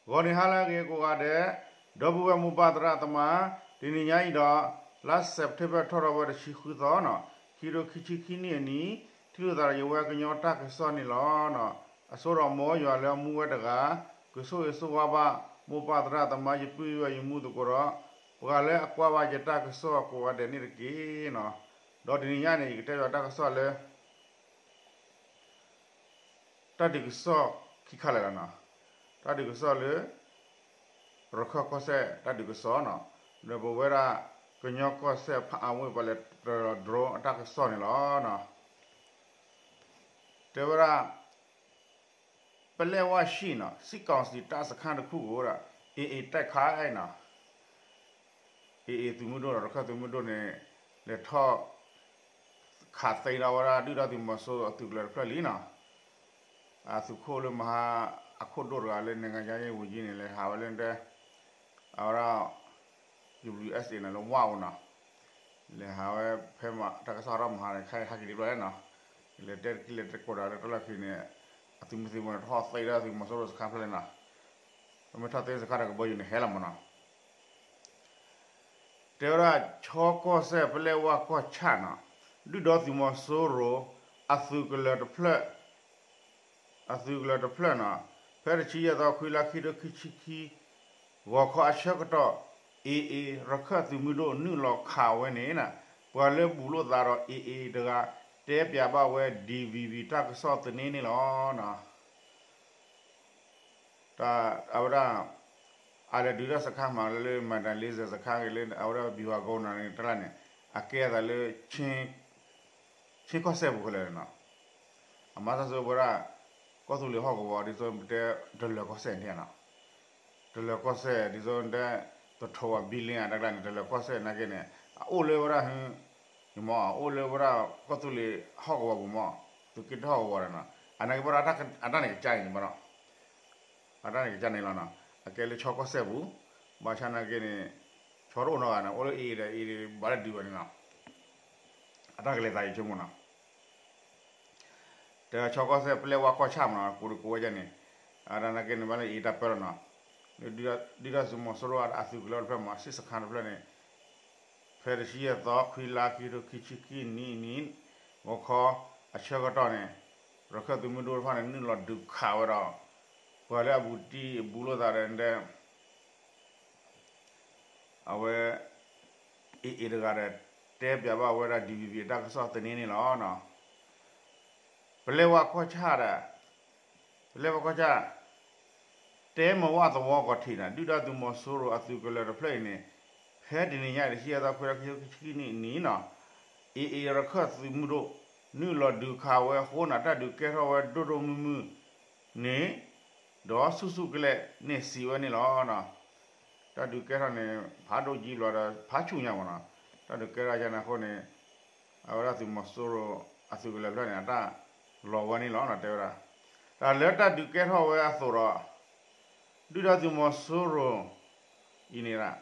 ဂီၤနံၤဟါလၢအဂ့ၤကိးဂၤဒဲး, ဒီပုၢ်ဝဲၢ်မိၢ်ပၢ်သရၣ်သမါ, တနံၤညါအံၤဒီး လါစဲးပထ့ဘၢၣ်ထီၣ်ထီၣ်ဝဲတဆံဃုသီနီၤ, ခံထိခံဆံခံနံၣ်အနံၤ, ထံၣ်လိာ်သးဒီးယဝဲကညီတၢ်ကစီၣ်န့ၣ်လီၤ. အစိဒီးမ်ယွၤလၢအမူဝဲတဂၤ, ကဆိၣ်ဂ့ၤဆိၣ်ဝါဘၣ် မိၢ်ပၢ်သရၣ်သမါ ယပုၢ်ယဝဲၢ်ယမူသကိးဒီး ပှၤလၢအကွၢ်ဘၣ်ယတၢ်ကစီၣ်ကိးဂၤဒဲးန့ၣ်တက့ၢ်နီၤ. ဒီးတနံၤညါန့ၣ် ယကတဲယွၤတၢ်ကစီၣ်လၢ တၢ်ဒုးကစီၣ်ခံခါလၢာ်လီၤနီၤ. တၢ်ဒုးကစီၣ်လၢ ရခၢၣ်ကီၢ်စဲၣ်တၢ်ဒုးကစီၣ်နီၤ, ဒီးပဝဲဒၣ်ကညီကီၢ်စဲၣ်ဖးအါဝ့ၢ်ပှၤလဲၤတၢၤလီၤ drone အတၢ်ကစီၣ်န့ၣ်လီၤနီၤ. တဲဝဲဒၣ် ပလဲၣ်ဝၣ်ဆံၣ်နီၤ, စစ်ကောင်စီတပ်စခန်းတစ်ခုကို AA တိုက်ခိုက်နီၤ. AA သုးမုၢ်ဒိၣ်ဒီးရခၢၣ်သုးမုၢ်ဒိၣ်န့ၣ် လဲၤထီၣ် ခးသံဒီးဝဲဒၣ်ဒုၣ်ဒါသုးမီၤစိရိၤအသုးကလၢၤတဖျၢၣ်လံနီၤ. အသုးခိၣ်လၢမဟါ အခိၣ်ဒိၣ်တဂၤလၢ နိုင်ငံခြားရေးဝန်ကြီးန့ၣ် လဲၤဟးဝဲလၢတဲ အဝဲဒၣ် ယူပလံၣ်ယူအ့ၣ်စ့ၣ်န့ၣ် လၢဝၣ်အိၣ်နီၤ, လဲၤဟးဝဲဖဲမတၢ်ကစီၣ်ထီၣ်မဟါန့ၣ် ခဲအံၤဟဲက့ၤဒံးဘျီလဲၣ်နီၤ, လဲၤတဲတကံၢ်လဲၤတဲကိးတၢ်လၢတၢ်လီၢ်ခံန့ၣ် အသုးမုၢ်သံၣ်ဘိန့ၣ် ထီၣ်သံဒၣ်သုးမီၤစိရိၤစခန်းဖျၢၣ်လံနီၤ, ပမ့ၢ်ထီၣ်သံစခန်းဒီးကဘီယူၤန့ၣ်ဟဲလီၤမးနီၤ. တဲဝဲဒၣ် ခၠီကီၢ်စဲၣ် ပလဲၣ်ဝၣ်ကီၢ်ဆၣ်နီၤ, ဒုၣ်ဒါသုးမီၤစိရိၤ အသုးကလၢၤတဖျၢၣ် အသုးကလၢၤတဖျၢၣ်နီၤ, ဖဲတဆံယဲၢ်သီခွံလါခံထိခံဆံခံ ဂီၤခီအဆၢကတီၢ် AA ရခၢၣ်သုးမုၢ်ဒိၣ်နုာ်လီၤခးဝဲန့ၣ်နီၤ, ပှၤလၢဘူးလိာ်သးဒီး AA တဂၤ တဲပၠးဘၣ်ဝဲ DVB တၢ်ကစီၣ်သန့န့ၣ်လီၤနီၤ. တၢ်အဝဲဒၣ် အလဲၤဒုးတၢ်စခန်းမးလၢ လၢ Mandalay စခန်းဂ့ၤလၢ အဝဲဒၣ် ဗျူဟာကုန်း န့ၣ် တၢ်လၢန့ၣ် အကဲအသးလၢ ခၠ့ကီၢ်စဲၣ်ပူၤခဲလၢာ်နီၤ. အမၤတၢ်စိဝဲဒၣ် ကီၢ်သူလ့ၤဟီၣ်ကဝီၤ ဒ်သိးပတဲ တလၢၤကီၢ်စဲၣ်န့ၣ်နီၤ, တလၢၤကီၢ်စဲၣ် ဒ်သိးတဲ သထူဝါ ဘံလ့ အတၢ်ကျါန့ၣ် တလၢၤကီၢ်စဲၣ်နာ်က့န့ၣ် အအိၣ်လၢဝဲဒၣ် မ့ၢ်အအိၣ်လၢဝဲဒၣ် ကီၢ်သူလ့ၤဟီၣ်ကဝီၤပူၤမး, သုးက့တၢ်ဟီၣ်ကဝီၤဒီးနီၤ, အနာ်က့ဘၣ်ဒီး အတၢ်န့ၣ်ကစၢ်န့ၣ်ဘၣ်နီၤ, အတၢ်န့ၣ်ကစၢ်န့ၣ်လီၤနီၤ, အကဲလၢခၠီကီၢ်စဲၣ်ပူၤ, ဘၣ်ဆၣ်နာ်က့န့ၣ် ခၠီတအိၣ်နီတဂၤန့ၣ် အိၣ်လၢ AA ဒီး AA ဘၣ်လၢဒုးဝဲန့ၣ်နီၤ, အတၢ်ကလဲၤသးယဆိကမိၣ်နီၤ. တဲခၠီကီၢ်စဲၣ် ပလဲၣ်ဝၣ်ကီၢ်ဆၣ်မးနီၤ ကိးဒကိးဝဲဒ်န့ၣ်, အတၢ်နာ်က့န့ၣ် ဘၣ်လၢ AA တၢ်ပၢလီၤနီၤ, ဒုၣ်ဒါသုးမီၤစိရိၤအသုးကလၢၤတဖျၢၣ်မး စံးစခန်းတဖျၢၣ်န့ၣ် ဖဲတဆံယဲၢ်သီ ခွံလါ ခံထိခံဆံခံနံၣ်အနံၤ ဂီၤခီအဆၢကတီၢ်န့ၣ် ရခၢၣ်သုးမုၢ်ဒိၣ်တဖၣ်န့ၣ် နုာ်လီၤဒုးခးဝဲဒီး ပှၤလၢအဘူးတံၢ်ဘူးလိာ်သးဒီး အဝဲ AA တဂၤဒီး တဲပၠးဘၣ်ဝဲဒၣ် DVB အတၢ်ကစီၣ်သန့န့ၣ်လီၤ. ပလဲၣ်ဝၣ်ကီၢ်ဆၣ်ဒီး ပလဲၣ်ဝၣ်ကီၢ်ဆၣ် တဲမဝၣ်သဝီကီၢ်ထံးန့ၣ် ဒုၣ်ဒါသုးမီၤစိရိၤအသုးကလၢၤတဖျၢၣ်အံၤန့ၣ် ဖဲတနံၤညါအံၤ တဆံယဲၢ်သီ ခွံလါ ခံထိခံဆံခံနံၣ်အနံၤနီၤ AA ရခၢၣ်သုးမုၢ်ဒိၣ် နုာ်လီၤဒုးခးဝဲအဃိန့ၣ် တၢ်ဒုးကဲထီၣ်ဝဲဒိၣ်ဒိၣ်မုၢ်မုၢ်န့ၣ် ဒီးဆူၣ်ဆူၣ်ကလဲာ်န့ၣ်စံးဝဲန့ၣ်လီၤ. တၢ်ဒုးကဲထီၣ်န့ၣ် ဖးဒိၣ်ကံဘျီဒီး ဖးဆူၣ်ညါမးနီၤ, တၢ်ဒုးကဲထီၣ်ယါန့ၣ်အဃိန့ၣ် အဝဲဒၣ်သုးမီၤစိရိၤအသုးကလၢၤတဖျၢၣ်န့ၣ် အတၢ်လီၤဝဲန့ၣ်လီၤ တဲဝဲဒၣ်. တၢ်လၢတၢ်ဒုးကဲထီၣ်ဝဲအသိးဒီး ဒုၣ်ဒါသုးမီၤစိရိၤအံၤန့ၣ်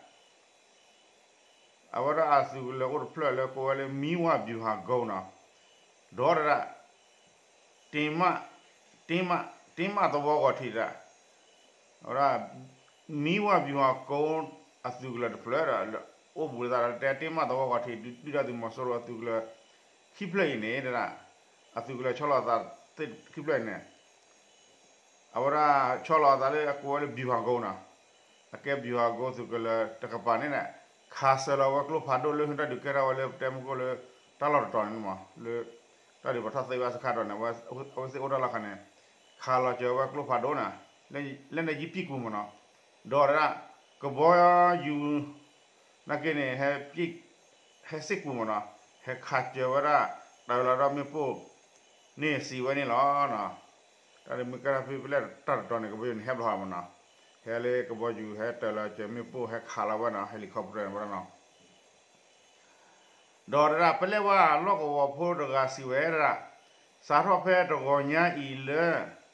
အဝဲဒၣ်အသုးကလၢၤအိၣ်တဖျၢၣ်လၢကိးဝဲလၢ မံဝၣ်ဗျူဟာကုန်း နီၤ, ဒီးတဒၣ် တင်းမ တင်းမ တင်းမသဝီဂီၤထံးတဒၣ်, အဝဲဒၣ် မံဝၣ်ဗျူဟာကုန်း အသုးကလၢၤတဖျၢၣ်ဒီး အိၣ်ဘူးလိာ်သးဒီးတဲ တင်းမသဝီဂီၤထံး ဒုၣ်ဒါသုးမီၤစိရိၤအသုးကလၢၤခံဖျၢၣ်အံၤန့ၣ်တဒၣ်, အသုးကလၢၤဆီလီၤအသးသ့ၣ်ခံဖျၢၣ်အံၤန့ၣ် အဝဲဒၣ်ဆီလီၤအသးလၢအကိးဝဲလၢ ဗျူဟာကုန်း နီၤ, အကဲ ဗျူဟာကုန်း သုးကလၢၤတကပၤန့ၣ် ခးစၢၤလီၤဝဲကျိဖးဒိၣ်လၢဟုတၢ်ဒုးကဲထီၣ်ဝဲလၢပတဲမုၢ်ကိၣ်လၢ တၢ်လီၢ်တတီၤန့ၣ်မး လၢတၢ်ဒုးပထီၣ်သ့ဝဲစခါတီၤန့ၣ် အဝဲသ့ၣ်အိၣ်တၢ်လီၢ်ခါန့ၣ် ခးလီၤစၢၤဝဲကျိဖးဒိၣ်န့ၣ် လက်နက်ကြီးပစ်ကူမးနီၤ, ဒီးတဒၣ် ကဘီယူၤ နာ်က့န့ၣ် ဟဲ ဟဲစ့ၢ်ကူးမးနီၤ, ဟဲခးစၢၤဝဲဒၣ် တၢ်လီၤဒီးမ့ၣ်ပိၢ်န့ၣ်စံးဝဲန့ၣ်လီၤ. တၢ်ဒုးမ့ၢ်ကဲထီၣ်ဖဲပလဲၣ်တၢ်တတီၤန့ၣ် ကဘီယူၤန့ၣ်ဟဲဘျီမးနီၤ, ဟဲလၢကဘီယူၤ ဟဲတၢ်လီၤစၢၤမ့ၣ်ပိၢ် ဟဲခးလီၤဝဲနီၤ helicopter န့ၣ်ဝဲဒၣ်နီၤ. ဒီးတဒၣ် ပလဲၣ်ဝၣ်လီၢ်ကဝီၤဖိတဂၤစံးဝဲဒၣ်, စးထီၣ်ဖဲတဂီၤညါအံၤလၢ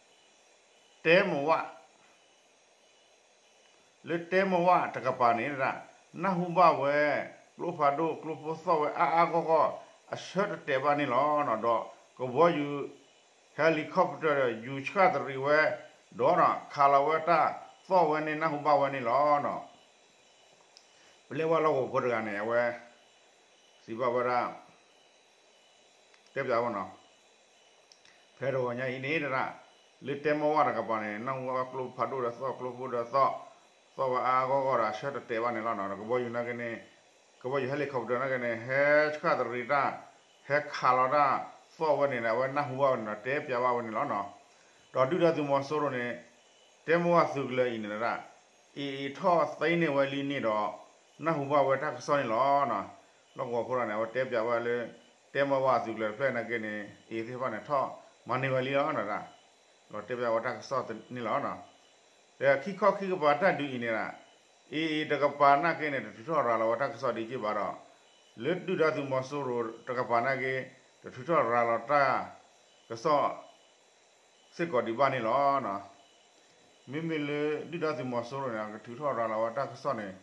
တဲမဝၣ် လၢတဲမဝၣ်တကပၤန့ၣ်ဒၣ် နၢ်ဟူဘၣ်ဝဲ ကျိဖးဒိၣ်ကျိဖိသီၣ်ဝဲအါအါဂီၢ်ဂီၢ် အဆၢတတဲာ်ဘၣ်န့ၣ်လီၤ. ဒီးကဘီယူၤ helicopter ဒီး ယူၤဆှၣ်တရံးဝဲ ဒီးခးလီၤဝဲတၢ် သီၣ်ဝဲန့ၣ် နၢ်ဟူဘၣ်ဝဲန့ၣ်လီၤနီၤ. ပလဲၤဝဲလီၢ်ကဝီၤဖိတဂၤန့ၣ် အဝဲ စံးဘၣ်ဝဲဒၣ် တဲပၠးဝဲနီၤ, ဖဲတဂီၤညါအံၤန့ၣ်တဒၣ် လၢတဲမီၢ်ဝၣ်တကပၤန့ၣ် နၢ်ဟူဘၣ်ဝဲကျိဖးဒိၣ်ဒီးသီၣ် ကျိဖိဒီးသီၣ်, သီၣ်ဝဲအါအါဂီၢ်ဂီၢ်ဒီး အဆၢတတဲာ်ဘၣ်န့ၣ်လီၤနီၤ. ဒီးကဘီယူၤနာ်က့န့ၣ် ကဘီယူၤ helicopter နာ်က့န့ၣ် ဟဲဆှၣ်တရံးတၢ်, ဟဲခးလီၤတၢ်သီၣ်ဝဲန့ၣ် အဝဲနၢ်ဟူဘၣ်ဝဲန့ၣ်ဒီး တဲပၠးဘၣ်ဝဲန့ၣ်လီၤနီၤ. ဒီးဒုၣ်ဒါသုးမီၤစိရိၤန့ၣ် တဲမီၢ်ဝၣ်သုးကလၢၤအံၤန့ၣ်ဒၣ် အ့ၣ်အ့ၣ်ထီၣ်သ့န့ၢ်ဝဲလံန့ၣ်ဒီး နၢ်ဟူဘၣ်ဝဲတၢ်ကစီၣ်န့ၣ်လီၤနီၤ. လီၢ်ကဝီၤဖိတဂၤန့ၣ် အဝဲတဲပၠးဝဲလၢ တဲမီၢ်ဝၣ်သုးကလၢၤတဖျၢၣ်နာ်က့န့ၣ် အ့ၣ်အ့ၣ်သ့ၣ်တဖၣ်န့ၣ် ထီၣ်မၤန့ၢ်ဝဲလံလီၤနီၤ. ဒီးတဲပၠးဝဲတၢ်ကစီၣ်န့ၣ်လီၤနီၤ. ဒီးခံခီခံကပၤတၢ်ဒုးအံၤန့ၣ်ဒၣ် အ့ၣ်အ့ၣ်တကပၤနာ်က့န့ၣ် တထုးထီၣ်ရၤလီၤဝဲတၢ်ကစီၣ်ဒံးက့ဘၣ်ဒီး လၢဒုၣ်ဒါသုးမီၤစိရိၤတကပၤနာ်က့ တထုးထီၣ်ရၤလီၤတၢ်ကစီၣ် စ့ၢ်ကီးဒံးဘၣ်န့ၣ်လီၤ. မ့မ့ၢ်လၢဒုၣ်ဒါသုးမီၤစိရိၤန့ၣ် အကထုးထီၣ်ရၤလီၤဝဲတၢ်ကစီၣ်န့ၣ်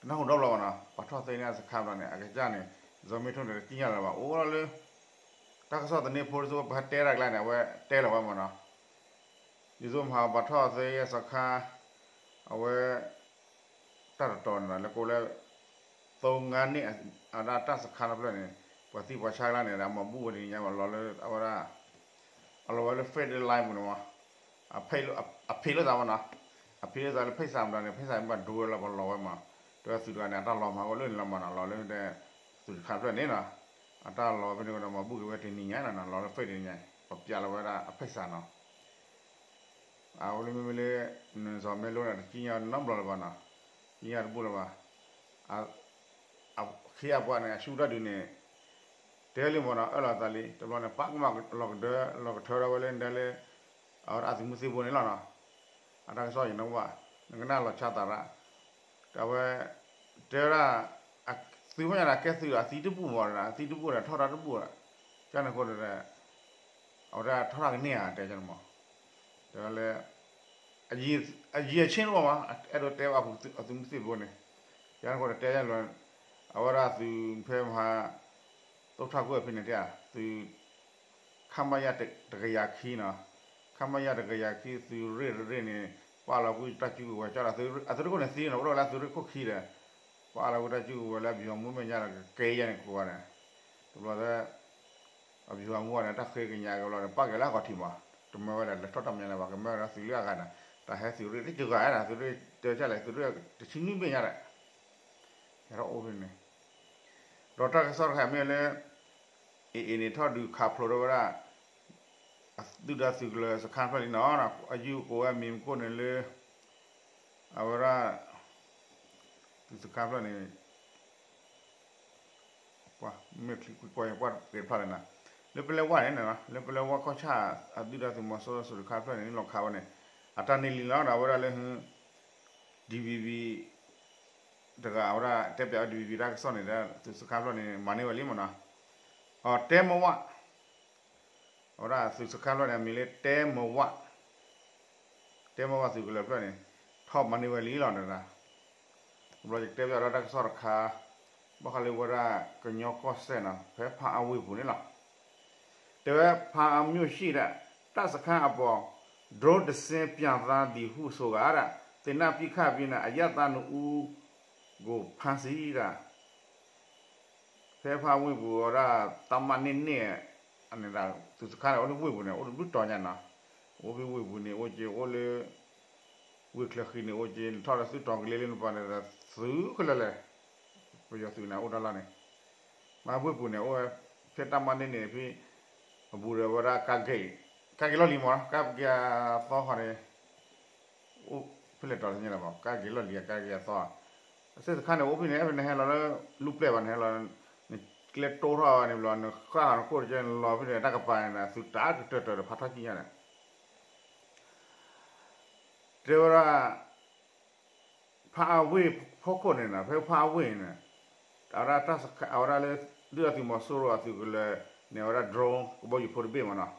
တနၢ်ဟူဒီးဘျီဘၣ်နီၤ. ပှၤထီၣ်သ့န့ၢ်အစခါဘျီန့ၣ် အကစၢ်န့ၣ် စီၤမ့ထိၣ်န့ၣ် တသ့ၣ်ညါလၢၤဘၣ် အိၣ်လီၤလၢ တၢ်ကစီၣ်သန့ဖိတစိၤ ပဟဲတဲတၢ်ကျါန့ၣ် အဝဲတဲလီၤဝဲမးနီၤ. ဒ်သိးမဟါပှၤထီၣ်သ့အစခါ အဝဲ တၢ်တတီၤန့ၣ်ဒီး လၢကိးလၢ သိငါန့ၣ် အဒၣ်တၢ်စခါတဖျၢၣ်န့ၣ် ပှၤသံပှၤဆါကျါန့ၣ်ဒီး အမၤဘူၣ်ဝဲတနံၤညါမး လီၤလၢအဝဲဒၣ် အလီၤဝဲလၢ federal line ပူၤန့ၣ်မး အဖံးလိာ်သးမးနီၤ. အဖံးလိာ်သးလၢဖဲစးမတၤန့ၣ် ဖဲစးမ့ၢ်ဘၣ်ဒိဝဲလီၤ ပလီၤဝဲမး တဲဝဲသုးတဂၤန့ၣ် အတၢ်လီၤမၤဝဲလၢန့ၣ်လီၤမးနီၤ လီၤလၢ သုးတခါတဖျၢၣ်န့ၣ်နီၤ အတၢ်လီၤဖဲန့ၣ်ဒီး မၤဘူၣ်က့ၤဝဲတနံၤညါနီၤ လီၤလၢ federal တနံၤညါ ပပျးလီၤဝဲဒၣ်အဖဲစးနီၤ အဝဲလၢမ့မ့ၢ်လၢ နစီၤမ့လိန့ၣ် တသ့ၣ်ညါနီတဘျီလၢၤဘၣ်နီၤ, သ့ၣ်ညါတဘူၣ်လၢၤဘၣ်. အခ့အပှၤန့ၣ် အဆူၣ်တၢ်ဒုးန့ၣ် တဲလံမ့ၢ်နီၤ အၢၣ်လီၤသးလံ တဘျီန့ၣ် ပၣ်ကမၣ်လီၤကဒၢ လီၤကထၢထီၣ်ဝဲလၢဒၢလၢ အဝဲဒၣ်အသုးမုၢ်သံၣ်ဘိန့ၣ်လီၤနီၤ. အတၢ်ကစီၣ်ယနၢ်ဟူဘၣ် နကနၣ်လီၤဆီသးရၣ် အဝဲ တဲဝဲဒၣ် သုးမ့ၢ်ညါဒီး ကဲသုးအသံတဘူၣ်မးဒီး အသံတဘူၣ်ဒီး ထီၣ်တၢ်တဘူၣ်ဒီး ကန့ၣ်အဃိဒီး အဝဲဒၣ်ထီၣ်တၢ်ကန့ၢ်ဧါ တဲန့ၣ်မး တဲဝဲလၢ အယံာ်အဆ့တအိၣ်မး အဲၣ်ဒိးတဲဘၣ်အသုးမုၢ်သံၣ်ဘိန့ၣ် ကန့ၣ်အဃိဒီးတဲလၢ အဝဲဒၣ်သုးဖဲမဟါ သုးထၢ်ကွံာ်အဖဲန့ၣ်တဲ သုး ခမရ တကယၤခံနီၤ, ခမရ တကယၤခံ သုးရ့ၣ်တရ့ၣ်န့ၣ် ပာ်လီၤကွံာ်တၢ်စုကဝဲၤ ကၠီဒီးအသုးရ့ၣ်ခိၣ်န့ၣ်သံနီၤ အိၣ်ဒီးလၢအသုးရ့ၣ်ခိၣ်ခံဒီး ပာ်လီၤကွံာ်တၢ်စုကဝဲၤလၢအဗျူဟာမှူးမဲာ်ညါဒီးကကဲယဲၢ်န့ၣ်ကိးဂၤန့ၣ် တဘျီသၢ အဗျူဟာမှူးန့ၣ် တၢ်ဃ့ကညးကဘျီဒီး ပာ်က့ၤလၢအဂီၢ်ထံးမး တမၢဝဲဒၣ်လဲၤထီၣ်တၢ်မဲာ်လၢၤဘၣ် ကမၢဝဲဒၣ်သုးလၢအဂၤဒီး တၢ်ဟဲသုးရ့ၣ်တကဂၤဒီး သုးရ့ၣ်တဲဆၢလဲၣ် သုးရ့ၣ်တဆံနွံဘ့ၣ်ညါဒီး ဟဲထီၣ်အိၣ်ဖဲန့ၣ် ဒီးတၢ်ကစီၣ်တခါမ့ၢ်လၢ အ့ၣ်အ့ၣ်န့ၣ် ထီၣ်ဒုးခးဖျိးထီၣ်ဝဲဒၣ် အသုးဒၢသုးကလၢၤစခါဖျၢၣ်လံနီၤ, အယုၢ်ကိးဝဲမံၤမူခိၣ်န့ၣ်လၢ အဝဲဒၣ် သုးစခါဖျၢၣ်န့ၣ် ပှၤမ့ၢ်ချံကွံာ်ကွၢ်ယကွၢ်တက့ၢ်တဖျါလဲၣ်နၤ, လၢပလဲဝါန့ၣ်နီၤ လၢပလဲဝါကီၢ်ဆၣ် အသုးဒၢသုးမီၤစိရိၤစခါဖျၢၣ်န့ၣ် လီၤခးဝဲန့ၣ် အတၢ်န့ၢ်လံလီၤဒီး အဝဲဒၣ်လၢ DVB တဂၤ အဝဲဒၣ်တဲပၠးဝဲ DVB တၢ်ကစီၣ်န့ၣ်ဒီး သုးစခါဖျၢၣ်န့ၣ် မၤန့ၢ်ဝဲလံမ့ၢ်နီၤ, အတဲမဝၣ် အဝဲဒၣ်သုးစခါဖျၢၣ်န့ၣ် အမံၤလၢတဲမဝၣ်, တဲမဝၣ်သုးကလၢၤဖျၢၣ်န့ၣ် ထီၣ်မၤန့ၢ်ဝဲလံလီၤတဒၣ်, တဘျီယကတဲပၠးဒီးတၢ်ကစီၣ်တခါ ဘၣ်ဃးလၢဝဲဒၣ်ကညီကီၢ်စဲၣ်နီၤ ဖဲဖၣ်အဝ့ၢ်ပူၤန့ၣ်လီၤ. တဲဝဲဖၣ်အဝ့ၢ်ပူၤရှိဒၣ် တပ်စခန်းအပေါ် drone တစ်စင်းပျံသန်းသည်ဟုဆိုကာ ဒၣ် သေနတ်ပစ်ခတ်ပြီး အရပ်သားနှစ်ဦးကို ဖမ်းဆီး ဒၣ် ဖဲဖၣ်ဝ့ၢ်ပူၤဝဲဒၣ် တပ်မနှစ်နှစ် န့ၣ်ဒၣ် သုးစခါန့ၣ် အိၣ်လၢဝ့ၢ်ပူၤန့ၣ် အိၣ်တဘျုးတီၤညါနီၤ, အိၣ်ဖဲဝ့ၢ်ပူၤန့ၣ် အိၣ်က့ၤအိၣ်လၢ ဝ့ၢ်ချၢဃံန့ၣ် အိၣ်က့ၤ နထီၣ်ဒီးသုးတီၤကလ့လၢနပၤန့ၣ်ဒီး သုးခဲလၢာ်လဲၣ်, ပယီၤသုးန့ၣ် အိၣ်တၢ်လီၢ်န့ၣ်, မ့ၢ်ဝ့ၢ်ပူၤန့ၣ် အိၣ်ဝဲ ဖဲတပ်မနှစ်နှစ်န့ၣ် ဖဲ အဘူးဒီးဝဲဒၣ် ကါက့ၤလီၢ်လံၤမး ကါက့ၤအသီခီန့ၣ် အိၣ်ဖဲလဲၣ်တီၤတသ့ၣ်ညါလၢၤဘၣ် ကါက့ၤလီၢ်လံၤ ကါက့ၤအသီ, အစ့ၢ်စခါန့ၣ် အိၣ်ဖဲန့ၣ် ဖဲနဟဲလီၤလၢ လူၢ်ပျဲၢ်ဘၣ် နဟဲလီၤ နကျဲတိထီၣ်ဝဲန့ၣ်ဘျီ နဃၣ်နခိၣ်တကဲ နလီၤဖဲန့ၣ် တၢ်ကပၤန့ၣ် သုးတၢ်ကတၢၢ်တၢၢ်ဒီး ဖးထီၣ်ကံညါန့ၣ် တဲဝဲဒၣ် ဖးအဝ့ၢ်ဖီခိၣ်န့ၣ်နီၤ ဖဲဖးအဝ့ၢ်န့ၣ် အဝဲဒၣ်တၢ်စခါ အဝဲဒၣ်လၢ ဒုၣ်ဒါသုးမီၤစိရိၤအသုးကလၢၤန့ၣ် အဝဲဒၣ် drone ကဘီယူၤဖိတဘ့ၣ်မးနီၤ,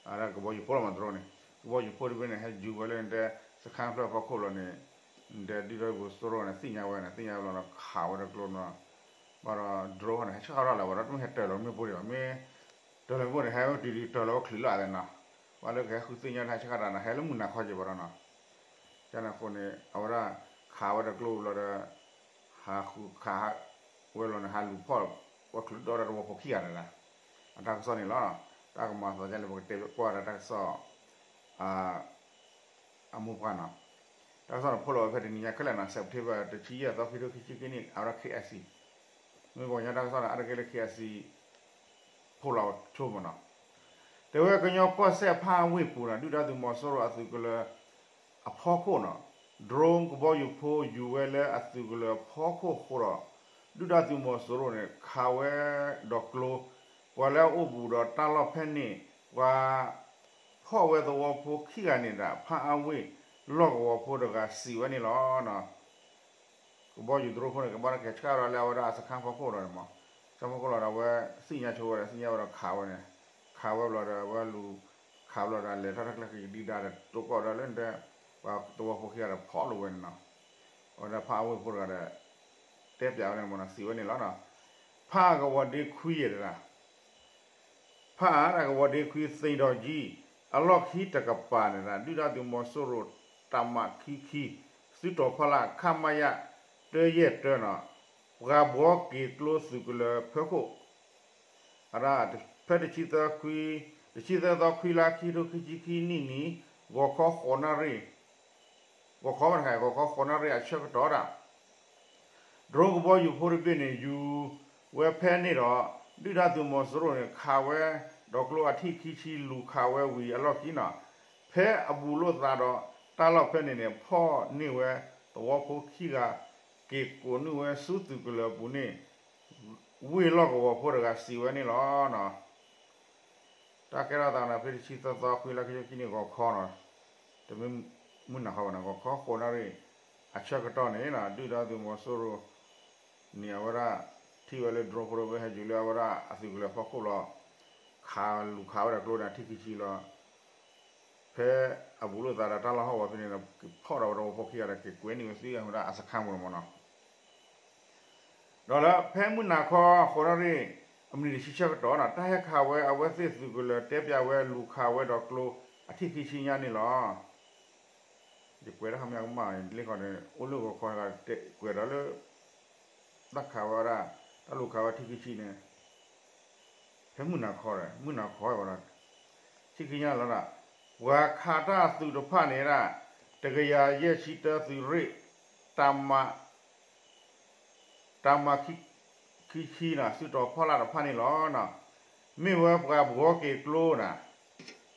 အဝဲဒၣ်ကဘီယူၤဖိလီၤမး drone န့ၣ် ကဘီယူၤဖိတဘ့ၣ်န့ၣ် ဟဲယူၤဝဲလၢနတဲ စခါဖျၢၣ်ဖီခိၣ်လီၤန့ၣ် နတဲဒုၣ်ဒါသုးမီၤစိရိၤန့ၣ် သ့ၣ်ညါဝဲန့ၣ် သ့ၣ်ညါဝဲလီၤဒီး ခးဝဲတကျိနီၤ, ဘၣ်ဒီး drone န့ၣ် ဟဲဆှၣ်ထီၣ်လၢၤဘၣ်ဒီး တမ့ၢ်ဟဲတၢၤလီၤမ့ၣ်ပိၢ်ဒံးဘၣ် မ့ၢ် တၢၤလီၤမ့ၣ်ပိၢ်န့ၣ် ဟဲဝဲတုၤတုၤတၢၤလီၤဝဲချုးလီၤအသးနီၤ, ဘၣ်လၢကဟဲဃုသ့ၣ်ညါတၢ်ဟဲဆှၣ်ထီၣ်တၢ်န့ၣ် ဟဲလၢမုၢ်နၤခီက့ၤဘၣ်ဒီးနီၤ ကန့ၣ်အဃိန့ၣ် အဝဲဒၣ်ခးဝဲဒီးကျိဘျီဒီး ဟးဃုခးဝဲလီၤန့ၣ် ဟးလူၤဖီၣ်ဝဲချုးဒီးတဝီဖိခံဂၤန့ၣ်လီၤ. အတၢ်ကစီၣ်န့ၣ်လီၤ. တၢ်ကမၤသးဒ်လဲၣ် ပကတဲကွၢ်ဒီးတၢ်ကစီၣ် အမိၢ်ပှၢ်နီၤ. တၢ်ကစီၣ်န့ၣ် ဖိးလီၤဝဲဖဲတနံၤညါခဲလၢာ်နီၤ September တဆံယဲၢ်သီ ခံထိခံဆံခံနံၣ် အဝဲဒၣ် KIC မ့ၢ်ပှၤကညီတၢ်ကစီၣ်န့ၣ် အါတက့ၢ်လၢ KIC ဖိးလီၤဆိမးနီၤ. တဲဝဲကညီကီၢ်စဲၣ်ဖၣ်အဝ့ၢ်ပူၤနီၤ ဒုၣ်ဒါသုးမီၤစိရိၤအသုးကလၢၤအဖီခိၣ်နီၤ drone ကဘီယူၤဖိယူၤဝဲလၢအသုးကလၢၤအဖီခိၣ်အဃိဒီး ဒုၣ်ဒါသုးမီၤစိရိၤန့ၣ် ခးဝဲဒီးကျိ ပှၤလၢအအိၣ်ဘူးဒီးတၢ်လီၢ်ဖဲန့ၣ် ပှၤဖီၣ်ဝဲသဝီဖိခံဂၤန့ၣ်ဒီး ဖၣ်အဝ့ၢ်လီၢ်ကဝီၤဖိတဂၤစံးဝဲန့ၣ်လီၤ. ကဘီယူၤ drone ဖိန့ၣ် ကဘၣ်တၢ်ကဲဆှၣ်ဒီးလၢအဝဲဒၣ်အစခန်းဖီခိၣ်ဒီးန့ၣ်မး စခန်းဖီခိၣ်လီၤဒီး အဝဲသ့ၣ်ညါဆိဝဲဒီး သ့ၣ်ညါဝဲဒီးခးဝဲန့ၣ် ခးဝဲဘျီဒီး အဝဲလူၤခးဘျီဒီး လဲၤထီၣ်တၢ်ကျဲကဒံဒါဒီး တိကိးဒီးလၢနတဲ ပှၤသဝီဖိခံဂၤဒီးဖီၣ်လိာ်ဝဲန့ၣ်နီၤ. အဝဲဒၣ်ဖၣ်အဝ့ၢ်ဖိတဂၤဒီး တဲပၠးဝဲန့ၣ်မးနီၤ စံးဝဲန့ၣ်လီၤ. ဖၣ်အကဝီၤဒ့ခွံယဲၢ်တဂၤ ဖၣ်အါတၢ်ကဝီၤဒ့ခွံသ့ၣ်ဒီးကံ အလီၢ်ခံတကပၤန့ၣ်ဒီး ဒုၣ်ဒါသုးမီၤစိရိၤ တၢ်မၤခံခံ စုတီၤဖီလာ် ခမရ တၢယဲၢ်တၢနီၤ ပှၤဘှီက့ၤကျိသုးကလၢၤဖီခိၣ် အဒၣ် ဖဲတဆံသၢခွံ တဆံသၢသီခွံလါ ခံထိခံဆံခံနံၣ်နံၤ ဂီၤခီဃိးနၣ်ရံၣ် ဂီၤခီမ့ၢ်တခါ ဂီၤခီဃိးနၣ်ရံၣ်အဆၢကတီၢ်ဒၣ် drone ကဘီယူၤဖိတဘ့ၣ်န့ၣ် ယူၤဝဲဖဲန့ၣ်ဒီး ဒုၣ်ဒါသုးမီၤစိရိၤန့ၣ် ခးဝဲဒီးကျိအထံၣ်ခံဆံ လူၤခးဝဲဝံၤအလီၢ်ခံနီၤ ဖဲအဘူးလိာ်သးဒီးတၢ်လီၢ်ဖဲန့ၣ်န့ၣ် ဖီၣ်န့ၢ်ဝဲသဝီဖိခံဂၤ က့ၤကိးနုာ်ဝဲဆူသုးကလၢၤအပူၤန့ၣ် ဝ့ၢ်လီၢ်ကဝီၤဖိတဂၤစံးဝဲန့ၣ်လီၤ. တၢ်ကဲထီၣ်သးန့ၣ် ဖဲတဆံသၢသီခွံလါ ခံဆံခံနံၣ်ဂီၤခီနီၤ တမ့ၢ်မုၢ်နၤခီဘၣ်နီၤ ဂီၤခီဃိးနၣ်ရံၣ် အဆၢကတီၢ်န့ၣ် ဒုၣ်ဒါသုးမီၤစိရိၤန့ၣ် အဝဲဒၣ်ထံၣ်ဝဲလၢ drone ဖိတဘ့ၣ်ဟဲယူၤလၢအဝဲဒၣ်အသုးကလၢၤဖီခိၣ်လီၤ ခးလူၤခးဝဲဒီးကျိန့ၣ် အထံၣ်ခံဆံလီၤ ဖဲအဘူးလိာ်သးဒီးတၢ်လီၢ်ဟီၣ်ကဝီၤဖဲန့ၣ်ဒီး က့ၤဖီၣ်ဒီးဝဲသဝီဖိခံဂၤဒီး က့ၤကွဲနုာ်ဝဲသ့ၣ်ဝဲဒၣ်အစခန်းပူၤန့ၣ်မးနီၤ ဒီးလၢဖဲမုၢ်နၤခီဃိးနၣ်ရံၣ် အမံးနံးတဆံဆၢကတီၢ်နီၤ တၢ်ဟဲခးဝဲအဝဲသ့ၣ်သုးကလၢၤတဲပၠးဝဲလူၤခးဝဲဒီးကျိအထံၣ်ခံဆံညါန့ၣ်လီၤ. ယကွဲးတၢ်ဟီမ့ၢ်ကမၣ်လ့ခီန့ၣ် အိၣ်လၢဂီၤခီ ကွဲးဒီးလၢ တၢ်ခးဝဲဒၣ် တၢ်လူၤခးဝဲထံၣ်ခံဆံန့ၣ် ဖဲမုၢ်နၤခီဒီး မုၢ်နၤခီဝဲဒီး ဆံခံညါလီၤဒီး ပှၤခးတၢ်အသုးတဖၣ်န့ၣ်ဒၣ် တကယၤယဲၢ်ဆံတၢသုးရ့ၣ် တၢ်မၤ တၢ်မၤခံဆံနီၤ စုတီၤဖီလာ်တဖၣ်န့ၣ်လီၤ. မ့ၢ်ဝဲပှၤဘှီက့ၤကျိနီၤ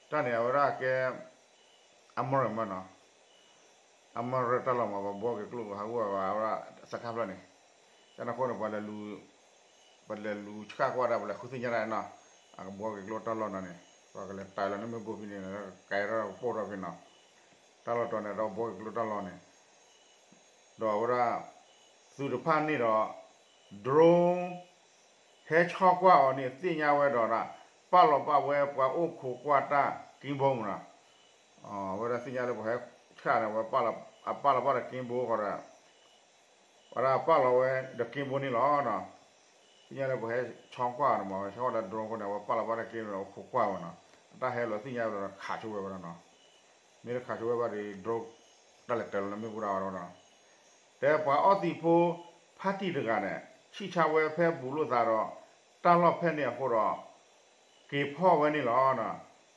တၢ်န့ၣ်အဝဲဒၣ်ကဲ အမရမနီၤ အမရတၢ်လီၢ်မး ပှၤဘှီက့ၤကျိ ဟးဂူာ်ဝဲ အဝဲဒၣ်စခန်းဖျၢၣ်န့ၣ် တၢ်န့ၣ်အဃိန့ၣ် ပှၤလဲၤလူၤဆှၣ်ကွၢ်ဒၣ် ပှၤလဲၤဃုသ့ၣ်ညါဒၣ်နီၤ အကဘှီက့ၤကျိတၢ်လီၢ်နီၤန့ၣ် ပှၤကလဲၤတၢ်လီၤန့ၣ်မ့ၢ်ဘိဖံန့ၣ် ကဲထီၣ်ကပိၢ်ထီၣ်ဖဲနီၤ တၢ်လီၢ်တီၤန့ၣ် ဒီးဘှီက့ၤကျိတၢ်လီၢ်န့ၣ် ဒီးအဝဲဒၣ် သုးတဖၣ်န့ၣ်ဒီး drone ဟဲဆီကွၢ်အီၤန့ၣ် သ့ၣ်ညါဝဲဒီး ပာ်လီၤပာ်ဝဲပှၤအိၣ်ခိးကွၢ်တၢ်က့ဘိမးနီၤ အဝဲဒၣ်သ့ၣ်ညါလၢပှၤဟဲဆှၣ်န့ၣ် အဝဲအပာ်လီၤပာ်ဒီးက့ဘိဃီဒီး ဝဲဒၣ်ပာ်လီၤဝဲဒီးက့ဘိန့ၣ်လီၤ. သ့ၣ်ညါလၢပှၤဟဲဆီကွၢ်န့ၣ်မး ဟဲဆီကွၢ်ဒီး drone အဃိန့ၣ် အဝဲပာ်လီၤပာ်ဒီးက့ဘိန့ၣ် အခိးကွၢ်ဝဲနီၤ အတၢ်ဟဲလီၤသ့ၣ်ညါဝဲဒီးခးဆိဝဲဝဲဒၣ်နီၤ မ့ၢ်တခးဆိဝဲဘၣ်ဒီး drone တၢ်လဲၤတၢၤလီၤန့ၣ်မ့ၢ်ပူၤဒၣ်ဝဲဒၣ်နီၤ တဲပှၤအီသံးဖိ ဖါတံၢ်တဂၤန့ၣ် ဆံၣ်ဆါဝဲဖဲဘူးလိာ်သးဒီး တၢ်လီၢ်ဖဲန့ၣ်အဃိဒီး က့ၤဖီၣ်ဝဲန့ၣ်လီၤ.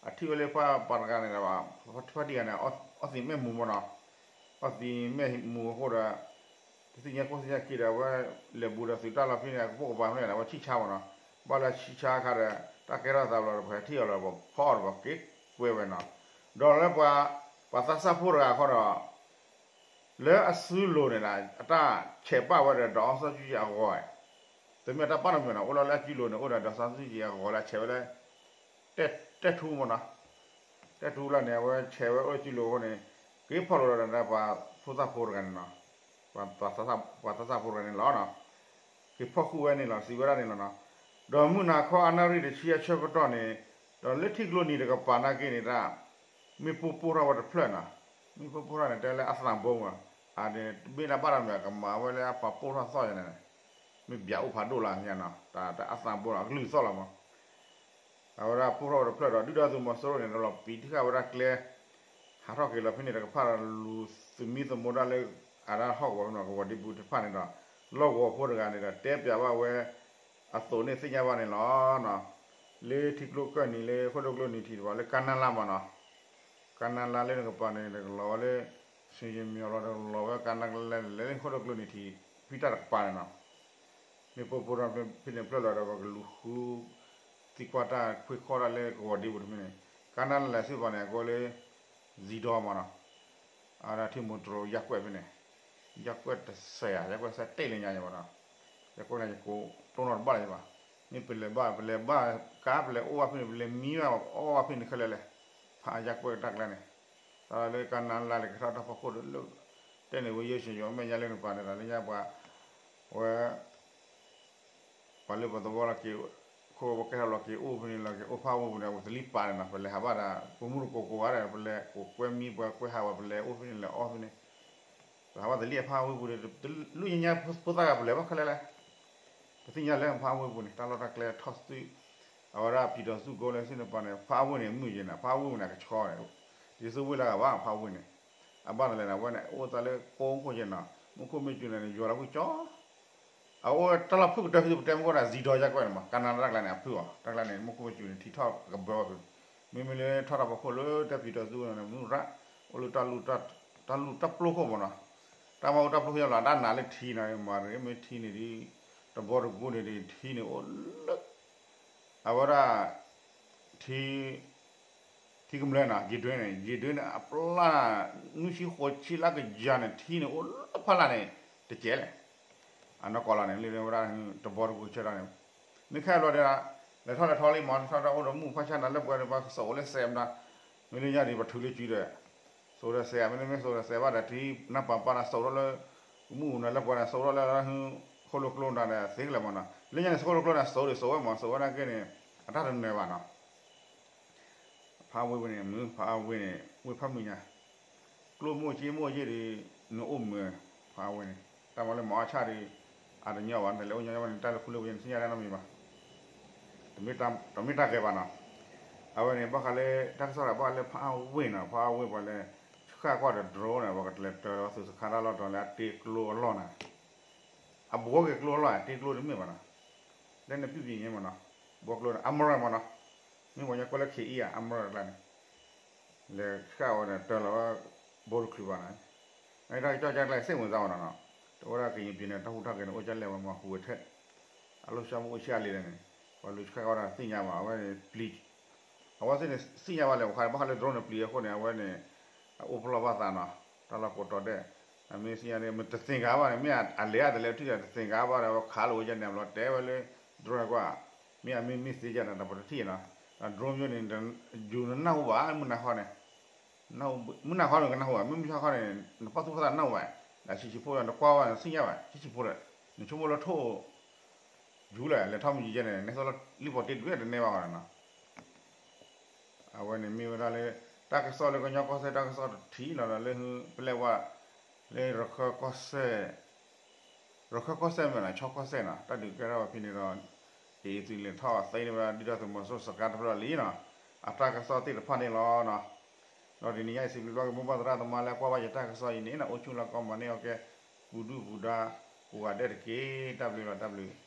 အထံၣ်ဝဲလၢပှၤပှၤတဂၤန့ၣ် ဖါတံၢ်တဂၤန့ၣ် အီသံးမဲာ်မူမးနီၤ အီသံးမဲာ်မူအဃိဒီး တသ့ၣ်ညါခိၣ်သ့ၣ်ညါခံဒီး အဝဲလဲၤဘူးဒီးသုးတၢ်လီၢ်ဖဲန့ၣ် အကပိာ်ကပၤဖဲန့ၣ် အဝဲဆံၣ်ဆါမးနီၤ ဘၣ်လၢဆံၣ်ဆါအခါဒီး တၢ်ကဲထီၣ်သးဘျီဒီး ပှၤဟဲထံၣ်အီၤလီၤ ပှၤဖီၣ်အီၤဒီး ပှၤက့ၤကွဲဝဲနီၤ ဒီးလၢပှၤ ပှၤသးစၢ်ဖိတဂၤဃီဒီး လၢအစုလိၤန့ၣ်ဒီး အတၢ်ဆဲးပာ်ဝဲဒီး ဒေါ်အောင်ဆန်းစုကြည်အဂီၤ တမ့ၢ်တၢ်ပာ်နီတမံၤနီၤ အိၣ်လီၤလၢအစုလိၤန့ၣ် အိၣ်ဒီး ဒေါ်အောင်ဆန်းစုကြည်အဂီၤလၢအဆဲးဝဲလၢ တဲၢ်ထူမးနီၤ တဲၢ်ထူလီၤန့ၣ် အဝဲဆဲးဝဲအိၣ်လၢစုလိၤအဃိန့ၣ် က့ၤဖီၣ်လိာ်ဒီးပှၤဖိသၣ်ဖိတဂၤန့ၣ်နီၤ ပှၤသးစၢ်ဖိတဂၤန့ၣ်လီၤ. က့ၤဖီၣ်ဃုာ်ဝဲန့ၣ်လီၤ စံးဝဲဒၣ်န့ၣ်လီၤနီၤ. ဒီးမုၢ်နၤခီအနၣ်ရံၣ်တဆံအဆၢကတီၢ်န့ၣ် ဒီးလၢထံကျိနံၤတကပၤနာ်က့န့ၣ်ဒၣ် မ့ၣ်ပိၢ်ပိၢ်ထီၣ်ဝဲတဖျၢၣ်နီၤ မ့ၣ်ပိၢ်ပိၢ်ထီၣ်န့ၣ် တဲလၢအသးဘိမး အန့ၣ် မ့ၢ်ဒၣ်ဘၣ်တမံၤ ကမၤဝဲလၢအပှၤပိၢ်ထီၣ်သီၣ်ယၤန့ၣ် မ့ၢ်ဘၣ်အိၣ်ဖးဒိၣ်လၢညါနီၤ တၢ်အသးဘိနီၤ အကလုၢ်သီၣ်လီၤမး အဝဲဒၣ်ပိၢ်ထီၣ်ဝဲတဖျၢၣ်ဒီး ဒုၣ်ဒါသုးမီၤစိရိၤန့ၣ် ဒီးလီၤပံာ်တံၢ်ဃာ်ဝဲဒၣ်ကျဲ ဟးထီၣ်က့ၤလီၤဖဲန့ၣ်တကဖၣ်ဒီး လူၤသမံသမိးဒၣ်လၢ အတၢ်ဟီၣ်ကဝီၤဖဲန့ၣ် ကဝီၤဒံဘူတဖၣ်န့ၣ်ဒီး လီၢ်ကဝီၤဖိတဂၤန့ၣ်ဒီး တဲပျးဘၣ်ဝဲအသိးန့ၣ်သ့ၣ်ညါဘၣ်န့ၣ်လီၤ. လၢထံကျိကၢၢ်နံၤလၢဃိၣ်ဒိၣ်ကျိနံၤထံးတဘၣ်လၢကါနါလါမးနီၤ, ကါနါလါလၢနကပၤန့ၣ် တကလီၤဝဲလၢ ဆံယမီၤလီၤ တကလီၤဝဲကါနါလါလၢ လၢဃိၣ်ဒိၣ်ကျိနံၤထံး ဖံတၢ်တကပၤန့ၣ်နီၤ မ့ၢ်ပှၤဖိဒီးဖဲန့ၣ်ဖျၢၣ်လီၤဒီး ပှၤကလူၤဃု သံကွၢ်တၢ်ခွ့ခီၣ်တၢ်လၢကဝီၤဒံဘူတမ့ၢ်န့ၣ် ကါနါလါလၢစ့ၢ်ကီးန့ၣ် အကိးလၢ ဇံဒီမးနီၤ, အဝဲဒၣ်ထံမိၢ်တြိယၢ်ကွဲၢ်ဖဲန့ၣ်, ယၢ်ကွဲၢ်တစဲးဧါ ယၢ်ကွဲၢ်စဲးတ့ၢ်လၢညါယဘၣ်နီၤ, ယၢၢ်ကွဲၢ်န့ၣ် ယကိးတိၢ်နီၣ်တဘၣ်လၢၤဘၣ်, မ့ၢ်ပလဲၤဘၣ် ပလဲၤဘၣ်ကါ ပလဲၤအိၣ်ဘၣ်ဖဲန့ၣ် ပလဲၤမံဘၣ်အီၣ်ဘၣ်ဖဲန့ၣ်ခဲလၢာ်လဲၣ်, ဖးယၢ်ကွဲၢ်တၢ်ကျါန့ၣ်, တၢ်လၢကါနါလါလၢကထီၣ်တၢ်ဖီခိၣ်လၢ တဲန့ၣ်ဝဲယဲၢ်ဆံယီၤမဲာ်ညါလၢနပၤန့ၣ်ဒီး လၢညါပှၤ ဝဲ ပှၤလၢပှၤသဝီလီၤက့ၤ ခိၣ်ဝဲကဲထီၣ်လီၤက့ၤအိၣ်ဖဲန့ၣ် လီၤက့ၤအိၣ်ဖးဝ့ၢ်ပူၤန့ၣ် အဝဲသလံၣ်ပာ်န့ၣ်နီၤ, ပလဲၤဟးဘၣ်ဒီး ပမူတကိးကိးဂၤဒီး ပလဲၤကိးကွဲမံ ပှၤကွဲဟးဝဲ ပလဲၤအိၣ်ဖဲန့ၣ် လဲၤအီၣ်ဖဲန့ၣ်, ပဟးဘၣ်သလံၣ်အဖးဝ့ၢ်ပူၤန့ၣ် တလူၢ်ညါညါဖိသၣ်ဂၤ ပလဲၤဘၣ်ခဲလၢာ်လဲၣ်, ပသ့ၣ်ညါလၢဖးဝ့ၢ်ပူၤန့ၣ် တၢ်လီၢ်တၢ်ကျဲထီၣ်သုး, အဝဲဒၣ်ဖံးထီၣ်သူၣ်ကိလၢစ့ၢ်နပၤန့ၣ် ဖးဝ့ၢ်န့ၣ် မုာ်ယဲၢ်နီၤ, ဖးဝ့ၢ်ပူၤန့ၣ် အကဆီန့ၣ်, တယသုဝ့ၢ်လၢဂၤဘၣ်ဖးဝ့ၢ်န့ၣ်, အဘၣ်တလဲၣ်န့ၣ် အဝဲန့ၣ် အိၣ်သးလၢကိးခိၣ်ယဲၢ်နီၤ, မူခိၣ်မ့ၢ်စူၤန့ၣ် ယွၤလီၤကွံာ်ကၠီ အအိၣ်တၢ်လီၢ်ဖုၣ်ကတၢၢ်ဖဲပတဲမ့ၢ်ကီၢ်ဒီး ဇံဒီယၢ်ကွဲၢ်န့ၣ်မး ကါနါတၢ်ကျါန့ၣ် အဖုၣ်အီၤ တၢ်ကျါန့ၣ် မူခိၣ်မ့ၢ်စူၤန့ၣ် ထံထီၣ်ကဘၢအီၤဖုၣ်, မ့မ့ၢ်လၢထီၣ်တၢ်ဖီခိၣ်လၢတၢ်ဖံးထီၣ်သူၣ်န့ၣ် မုၢ်ရၣ် အိၣ်လၢ တၢ်လူၢ်တၢ်ပျိခိၣ်မးနီၤ, တၢ်မၤအိၣ်တၢ်ပျိခိၣ်ယလီၤ တၢ်နာ်လၢထံနီၤ မၤရ့မ့ၢ်ထံန့ၣ်ဒ် တဘီတကူန့ၣ်ဒ်ထံန့ၣ်အိၣ်လၢ အဝဲဒၣ် ထံ ထံကမျၢၢ်နီၤ ယံာ်ဒွဲန့ၣ် ယံာ်ဒွဲန့ၣ် အပျၢ် နွံဆံဃိးဆံလၢကယၤန့ၣ် ထံန့ၣ်အိၣ်လၢဖးလၢ်န့ၣ် တကဲလဲၣ်, အနီၢ်ကီၢ်လီၤန့ၣ် လၢဝဲဒၣ် တဘီတကူဆၢဒီးန့ၣ်, မ့ၢ်ခဲဘျီဒီး လဲၤထီၣ်လဲၤထီလံမး ထီၣ်တၢ်အိၣ်ဒီးမုၢ်ဖးဆါနၤလၢပှဲၤဒီး ပှၤကစီၣ်အိၣ်လၢစဲးမတၤ, မ့ၢ်လၢညါဒ်ပထူလၢစုဒီး စိာ်ဒီးစဲး မ့တမ့ၢ်စိာ်ဒီးစဲးဘၣ်ဒီး ထံနၢ်ပၤပၢ်နၤစိာ်ထီၣ်လၢ မုၢ်နၤလၢပှဲၤနၤစိာ်ထီၣ်လၢ ဃိၣ်လိာ်ကျိနၤဒီးသ့ကလဲာ်မးနီၤ, လၢညါန့ၣ် ဃိၣ်လိာ်ကျိနၤစိာ်ဒီးစိာ်ဝဲမး စိာ်ဝဲဒၣ်က့န့ၣ် အတၢ်တနၢၤဘၣ်နီၤ ဖးဝ့ၢ်ဝဲန့ၣ် မုၢ်ဖးဝ့ၢ်န့ၣ် ဝ့ၢ်ဖးမုၢ်ညါ, ကျိမိၢ်က့မိၢ်က့ဒီး နအိၣ်မုာ် ဖးဝ့ၢ်န့ၣ်, တၢ်မၤလၢမၤအီၣ်ဆၣ်ဒီး အတညီဘၣ် တလဲၤအိၣ်ညီဘၣ်န့ၣ် တၢ်လၢခူလၢဝဲန့ၣ် သ့ၣ်ညါတၢ်နီတမံၤဘၣ်, တမ့ၢ်တၢ်ဂ့ၤဘၣ်နီၤ, အဝဲန့ၣ် ဘၣ်ဃးလၢ တၢ်ကစီၣ်ဒီးဘၣ်ဃးလၢဖးဝ့ၢ်နီၤ ဖးဝ့ၢ်ပှၤလဲၤ ဆှၣ်ကွၢ်ဒီး drone န့ၣ် ပှၤကတလဲၤတၢၤလီၤသုးစခါတၢ်လီၢ်တီၤလၢအတ့ကျိအလီၢ်နီၤ အဘှီက့ၤကျိအလီၢ် တ့ကျိတမ့ၢ်ဘၣ်နီၤ, လၢနပြုပြင်ရေးမးနီၤ, ဘှီကျိန့ၣ် အမရၢမးနီၤ, မ့ၢ်ပှၤညီကွဲလၢ ခေအံၤ အမရၢတကျါန့ၣ်, လဲၤဃၣ်ဝဲဒီးတၢ်လီၤဝဲ ဘိတချုးဘၣ်နီၤ, တၢ်ကစီၣ်ကကျဲးစ့ၢ်မုာ်သးဝဲနီၤ, တဝဲဒၣ်ကရင်ပြည်နယ် တၢ်ဟူးတၢ်ဂဲၤန့ၣ် အိၣ်ကလဲၣ်ဝဲမၤဟူးဝဲထဲ, အလိၣ်ဆှၢမူအိၣ်ဆံးအါလံလဲၣ်န့ၣ်, ပှၤလူၤဆှၣ်ကွၢ်ဒီးသ့ၣ်ညါဘၣ် အဝဲန့ၣ်ပျံၤ အဝဲသ့ၣ်န့ၣ် သ့ၣ်ညါဘၣ်လဲၣ် ပှၤခါဘၣ်ဃးလၢ drone န့ၣ် ပျံၤအဃိန့ၣ် အဝဲန့ၣ် အအိၣ်ပလီၢ်ဘၣ်သးနီၤ, တၢ်လီၢ်ကိးတီၤဒဲး, အမ့ၢ်သ့ၣ်ညါန့ၣ် မ့ၢ်တသ့ၣ်ညါဘၣ်န့ၣ် မ့ၢ်အလဲၤအတလဲၤထံၣ်ဒီးတသ့ၣ်ညါဘၣ်ဒီး အဝဲခးလိာ်ဝဲယဲန့ၣ် အဘျီတဲဝဲလၢ drone ကွၢ်, မ့ၢ်အမ့ၢ်မ့ၢ်သ့ၣ်ညါဒီး ပတထံၣ်နီၤ, drone ယိန့ၣ် ယူၤနနၢ်ဟူဘၣ် မုၢ်နၤခီန့ၣ် မုၢ်နၤခီန့ၣ် ကနၢ်ဟူဘၣ် မ့ၢ်မုၢ်ဆါခီန့ၣ် နပာ်သူၣ်ပာ်သးနၢ်ဟူဘၣ်, ဒီးဆံးဆံးဖိဒီး နကွၢ်ဝဲ နသ့ၣ်ညါဘၣ် ဆံးဆံးဖိဒီး နဆိကမိၣ်လၢထိၣ် ယူၤလဲၣ် လဲၤထီၣ်မုၢ်ယဲၢ်ယဲၢ်န့ၣ် နဲသိးလၢလံၣ်ပီၤတ့တဘ့ၣ်တနဲဘၣ်ဃီနီၤ, အဝဲန့ၣ်မ့ၢ်ဝဲဒၣ်လၢ တၢ်ကစီၣ်လၢကညီကီၢ်စဲၣ်တၢ်ကစီၣ်တထံၣ်နီၤဒီးလၢ ပလဲၤဝဲ လၢရခၢၣ်ကီၢ်စဲၣ် ရခၢၣ်ကီၢ်စဲၣ်မ့ၢ်နီၤ ခၠီကီၢ်စဲၣ်နီၤ တၢ်ဒုးကဲထီၣ်ဝဲဖဲန့ၣ်ဒီး အံၤသုးလဲၤထီၣ်သ့န့ၢ်ဝဲဒၣ်ဒ်သိးသုးမီၤစိရိၤစခါတဖျၢၣ်လံနီၤ, အတၢ်ကစီၣ်သ့ၣ်တဖၣ်န့ၣ်လီၤနီၤ, ဒီးတနံၤညါအံၤ စံးဘျုးဘျီက့ၤမိၢ်ပၢ်သရၣ်သမါလၢကွၢ်ဘၣ်ယတၢ်ကစီၣ်အံၤန့ၣ်နီၤ အိၣ်ဆူၣ်လီၤကီမၤန့ၢ်အီၤကဲ ပူၤဒုၣ်ပူၤဒါ ကိးဂၤဒဲးတက့ၢ် တၢ်ဘျုးလီၤ တၢ်ဘျုး